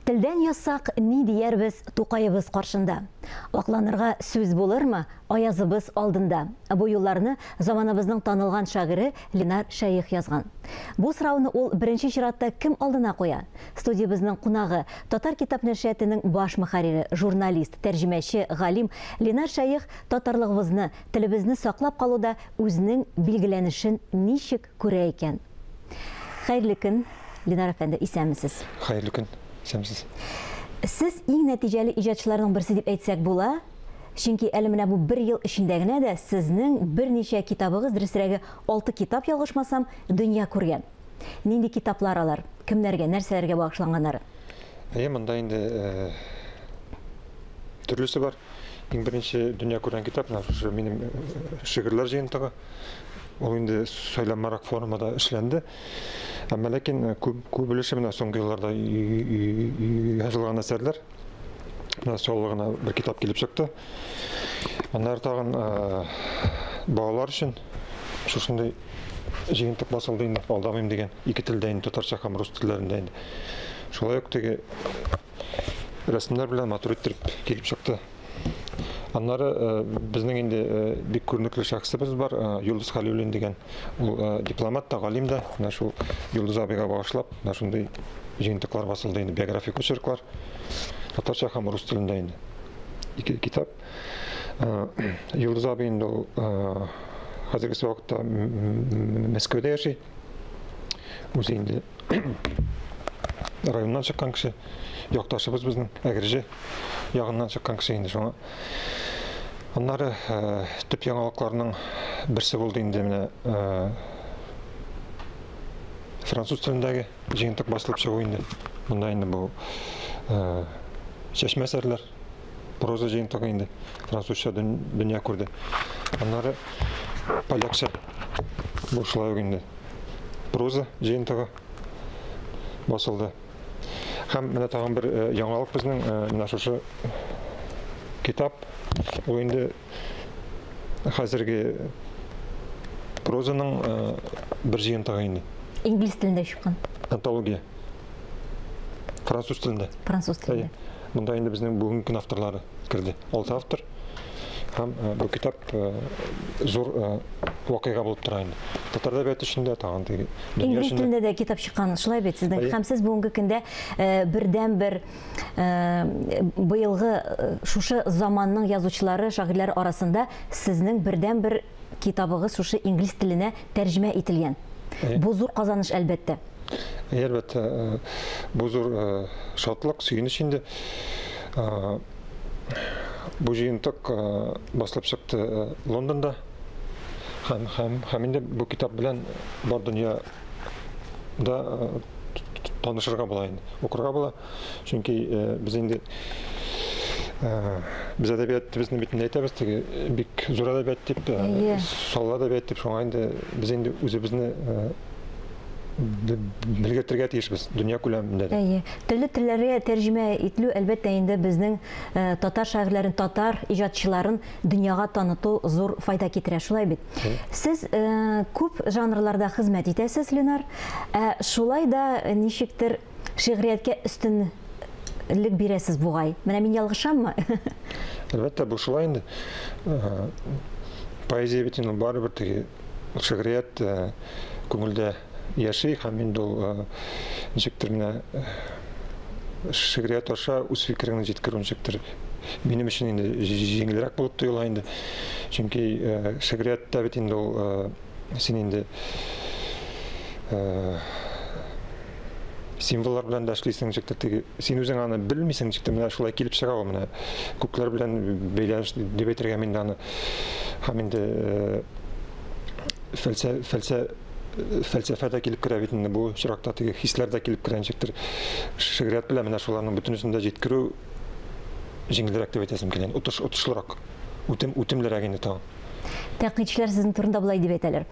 Телдән язсак, ни диярбез Тукаебыз каршында? Акланырга сүз булырмы Аязыбыз алдында? Бу юлларны заманыбызның танылган шагыйре Ленар Шәех язган. Бу сорауны ул беренче чиратта кем алдына куя? Студиябезнең кунагы, Татар китап нәшриятының баш мөхәррире, журналист, тәрҗемәче, галим Ленар Шәех татарлыгыбызны, телебезне саклап калуда үзенең билгеләнешен ничек күрә икән? Хәерле көн, Ленар әфәнде, исәнмесез. Хәерле көн. Исәнмесез. Сез иң нәтиҗәле иҗатчыларның берсе дип әйтсәк була, чөнки әле менә бу бер ел эчендә генә дә сезнең берничә китабыгыз, дөресрәге, 6 китап ялгышмасам, дөнья күргән. Нинди китаплар алар? Кемнәргә, нәрсәләргә багышланганнары? Әйе, монда инде төрлесе бар. Иң беренче дөнья күргән китап менә шушы минем шигырьләр җыентыгы. Ул инде сайланмарак формада эшләнде. Әмма ләкин күп, күп өлеше менә соңгы елларда язылган әсәрләр. Менә саллы гына бер китап килеп чыкты. Аннары тагын балалар өчен шушындый җыентык басылды инде, алдамыйм дигән, ике телдә инде, татарча һәм рус телләрендә инде. Шулай ук теге рәсемнәр белән матур иттереп килеп чыкты. Аннары безнең инде бик күренекле шәхесебез бар, Йолдыз Хәлиуллин дигән. Ул дипломат та, галим дә. Менә шул Йолдыз абыйга багышлап, менә шундый җыентыклар басылды инде, биографик очерклар. Татарча һәм рус телендә инде. Ике китап. Йолдыз абый инде ул хәзерге вакытта Мәскәүдә яши. Үзе инде районнан чыккан кеше, якташыбыз безнең, Әгерҗе ягыннан чыккан кеше инде шуңа. Аннары төп яңалыкларның берсе булды инде менә француз телендәге җыентык басылып чыгу инде. Монда инде бу чәчмә әсәрләр, проза җыентыгы инде французча дөнья күрде. Аннары полякча, бу шулай ук инде проза җыентыгы басылды. Һәм менә тагын бер яңалык безнең, менә шушы китап, ул инде хәзерге прозаның бер җыентыгы инде. Инглиз телендә чыккан. Антология. Француз телендә. Француз телендә. Монда инде безнең бүгенге көн авторлары керде. 6 автор. Һәм бу китап зур вакыйга булып тора инде. Татар әдәбияты өчен дә, тагын теге дөнья Инглиз өчен дә. телендә дә китап чыккан, шулай бит сезнең. Һәм сез бүгенге көндә бердәнбер быелгы шушы заманның язучылары, шагыйрьләре арасында сезнең бердәнбер китабыгыз шушы инглиз теленә тәрҗемә ителгән. Бу зур казаныш, әлбәттә. Әлбәттә, бу зур шатлык, сөенеч инде. Бу җыентык басылып чыкты Лондонда. Һәм инде бу китап белән бар дөньяда танышырга була инде, укырга була. Чөнки без инде без әдәбиятыбызны бит инде әйтәбез, теге бик зур әдәбият дип, саллы әдәбият дип, шуңа инде без инде үзебезне белгертергә тиешбез дөнья күләмендә дә. Әйе. Төрле телләргә тәрҗемә ителү, әлбәттә, инде безнең татар шагыйрьләрен, татар иҗатчыларын дөньяга таныту зур файда китерә, шулай бит? Сез күп жанрларда хезмәт итәсез, Ленар, ә шулай да ничектер шигърияткә өстенлек бирәсез бугай. Менә мин ялгышаммы? Әлбәттә, бу шулай инде. Поэзия бит инде барыбер теге шигърият күңелдә яши, һәм инде ул ничектер менә шигърият аша үз фикереңне җиткерү ничектер минем өчен инде җиңелрәк булып тоела инде. Чөнки шигърияттә бит инде ул син инде символлар белән дә эшлисең, ничектер теге син үзең аны белмисең, ничектер менә шулай килеп чыга ул, менә күкләр белән бәйләнеш дип әйтергә мин аны. Һәм инде фәлсәфә дә килеп керә бит инде бу очракта, теге хисләр дә килеп керә, ничектер шигърият белән менә шуларның бөтенесен дә җиткерү җиңелрәк дип әйтәсем килә, отышлырак, үтемлерәк инде тагын. Тәнкыйтьчеләр сезнең турында болай дип әйтәләр.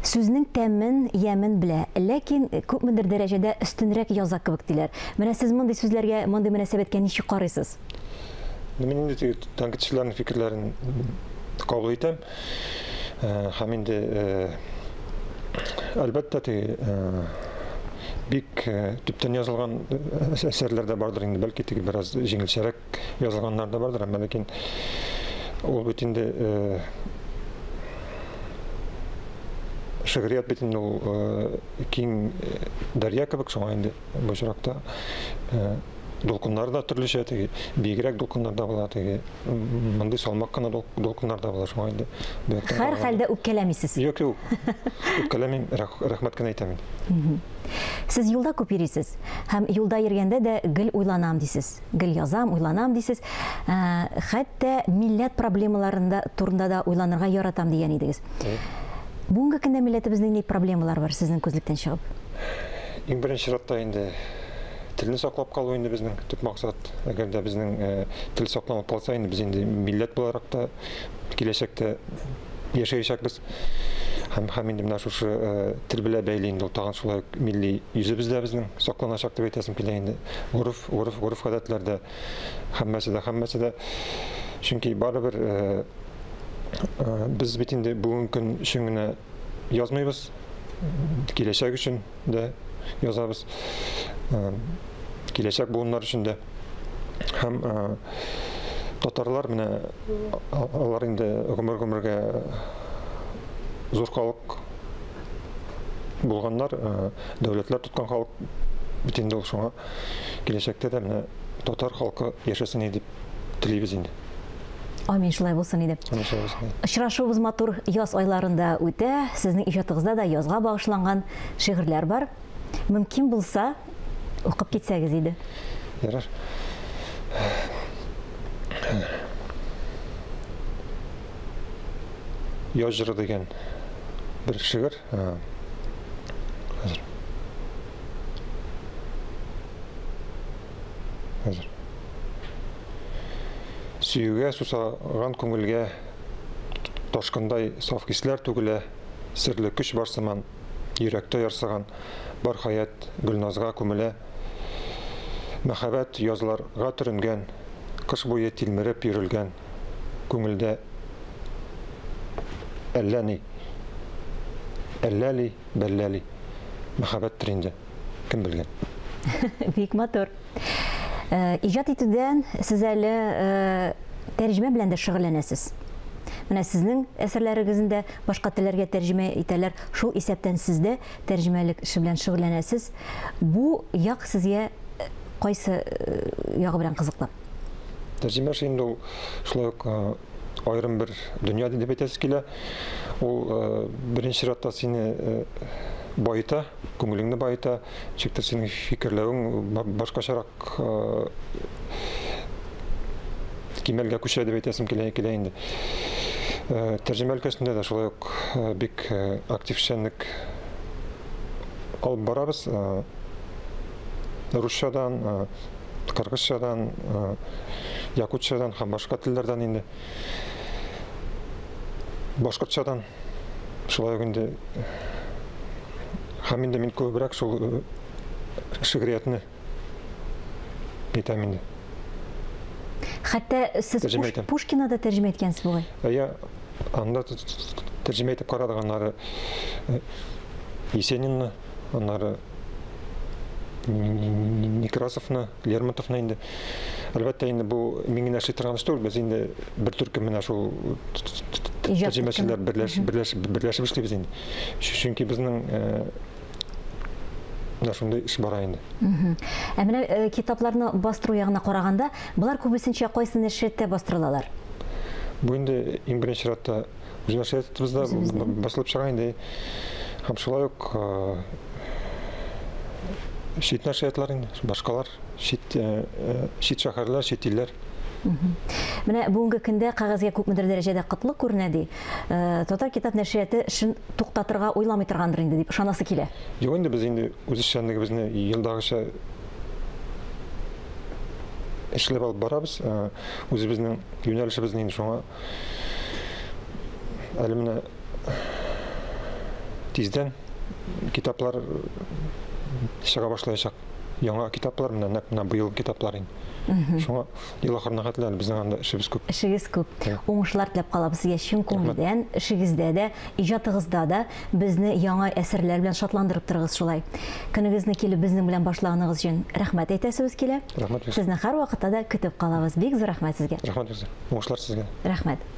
Сүзнең тәмен, ямен белә, ләкин күпмедер дәрәҗәдә өстенрәк яза кебек диләр. Менә сез мондый сүзләргә, мондый мөнәсәбәткә ничек карыйсыз? Мин инде теге тәнкыйтьчеләрнең фикерләрен кабул итәм. Һәм инде әлбәттә теге бик төптән язылган әсәрләр дә бардыр инде, бәлки теге бераз җиңелчәрәк язылганнар да бардыр, әмма ләкин ул бит инде шигърият бит инде ул киң дәрья кебек, шуңа инде бу очракта дулкыннар да төрлечә, теге биегрәк дулкыннар да була, теге мондый салмак кына дулкыннар да була, шуңа инде. Һәр хәлдә үпкәләмисез? Юк, юк. Үпкәләмим, рәхмәт кенә әйтәм инде. Сез юлда күп йөрисез һәм юлда йөргәндә дә гел уйланам дисез. Гел язам, уйланам дисез. Хәтта милләт проблемаларында турында да уйланырга яратам дигән идегез. Бүгенге көндә милләтебезнең ни проблемалары бар сезнең күзлектән чыгып? Иң беренче чиратта инде телне саклап калу инде безнең төп максат. Әгәр дә безнең тел сакланып калса, инде без инде милләт буларак та киләчәктә яшәячәкбез. Һәм инде менә шушы тел белән бәйле инде ул тагын шулай ук милли йөзебез дә безнең сакланачак дип әйтәсем килә инде. Гореф-гадәтләр дә һәммәсе дә, һәммәсе дә. Чөнки барыбер без бит инде бүгенге көн өчен генә язмыйбыз, киләчәк өчен дә язабыз, киләчәк буыннар өчен дә. Һәм татарлар менә алар инде гомер-гомергә зур халык булганнар, дәүләтләр тоткан халык бит инде ул, шуңа киләчәктә дә менә татар халкы яшәсен иде дип телибез инде. Амин, шулай булсын иде. Очрашуыбыз матур яз айларында үтә. Сезнең иҗатыгызда да язга багышланган шигырьләр бар. Мөмкин булса, укып китсәгез иде. Ярар. Яз җыры дигән бер шигырь. Хәзер. Хәзер. Сөюгә сусаган күңелгә ташкындай саф хисләр түгелә, серле көч бар сыман, йөрәктә ярсыган бар хаят Гөлназга күмелә. Мәхәббәт язларга төренгән, кыш буе тилмереп йөрелгән, күңелдә әллә ни, әллә ли, бәллә ли, мәхәббәттер инде, кем белгән. Бик матур. Иҗат итүдән сез әле тәрҗемә белән дә шөгыльләнәсез. Менә сезнең әсәрләрегезне дә башка телләргә тәрҗемә итәләр, шул исәптән сез дә тәрҗемәлек эше белән шөгыльләнәсез. Бу як сезгә кайсы ягы белән кызыклы? Тәрҗемә эше инде ул шулай ук аерым бер дөнья дип әйтәсе килә. Ул беренче чиратта сине байыта, күңелеңне байыта, ничектер синең фикерләвең башкачарак кимәлгә күчә дип әйтәсем килә инде. Тәрҗемә өлкәсендә дә шулай ук бик актив эшчәнлек алып барабыз. Русчадан, кыргызчадан, якутчадан һәм башка телләрдән инде. Башкортчадан шулай ук инде. Һәм инде мин күбрәк шул шигъриятне әйтәм инде. Хәтта сез Пушкина да тәрҗемә иткәнсез бугай. Әйе, анда тәрҗемә итеп карадык, аннары Есенинны, аннары Некрасовны, Лермонтовны инде. Әлбәттә инде бу мин генә эшли торган эш түгел, без инде бер төркем менә шул тәрҗемәчеләр берләшеп эшлибез инде. Чөнки безнең менә шундый эш бара инде. Ә менә китапларны бастыру ягына караганда, болар күбесенчә кайсы нәшрияттә бастырылалар? Бу инде иң беренче чиратта үз нәшриятыбызда басылып чыга инде. Һәм шулай ук чит нәшриятлар инде, башкалар, чит шәһәрләр, чит илләр. Менә бүгенге көндә кәгазьгә күпмедер дәрәҗәдә кытлык күренә ди. Татар китап нәшрияты эшен туктатырга уйламый торгандыр инде дип ышанасы килә. Юк инде, без инде үз эшчәнлегебезне елдагыча эшләп алып барабыз. Үзебезнең юнәлешебезне инде шуңа әле менә тиздән китаплар чыга башлаячак. яңа китаплар, менә нәкъ менә быелгы китаплар инде. Шуңа ел ахырына хәтле әле безнең анда эшебез күп. Эшегез күп. Уңышлар теләп калабыз сезгә чын күңелдән, эшегездә дә, иҗатыгызда да безне яңа әсәрләр белән шатландырып торыгыз шулай. Көнегезне килеп безнең белән башлаганыгыз өчен рәхмәт әйтәсебез килә. Рәхмәт. Сезне һәрвакытта да көтеп калабыз. Бик зур рәхмәт сезгә. Рәхмәт. Уңышлар сезгә. Рәхмәт.